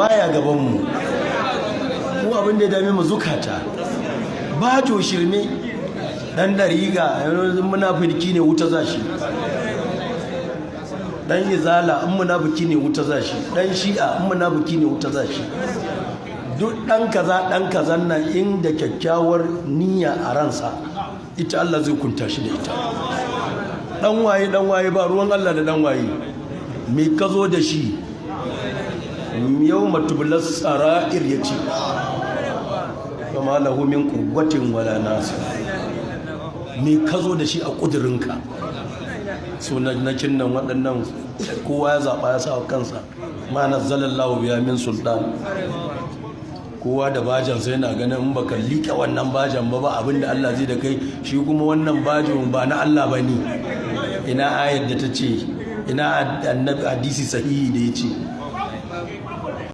Baya gaban mu. Mu abin da ya dame mu zukata. Bajo shirme, dan dariga yanzu munafiki ne, wuta zashi. Dan izala in munafiki ne, wuta zashi. Dan shi'a in munafiki ne, wuta zashi. Duk dan kaza dan kazan nan, inda kyakkyawar niyya a ransa, ita Allah zai kunta shi da ita. Dan waye, dan waye, ba ruwan Allah da dan waye. Me ka zo da shi? Yau matubulas sara'ir, ya ce kama lahu min quwwatin wala nasir. Me ka zo da shi a kudurinka? Sunanakin nan waɗannan kowa ya zaɓa ya sa kansa. Ma nazzalallahu biha min sultan. Kowa da bajan sai na ganin in baka liƙe wannan bajan ba, ba abin da Allah zai da kai. Shi kuma wannan bajin ba na Allah ba ne. Ina ayar da ta ce? Ina annabi, hadisi sahihi da ya ce?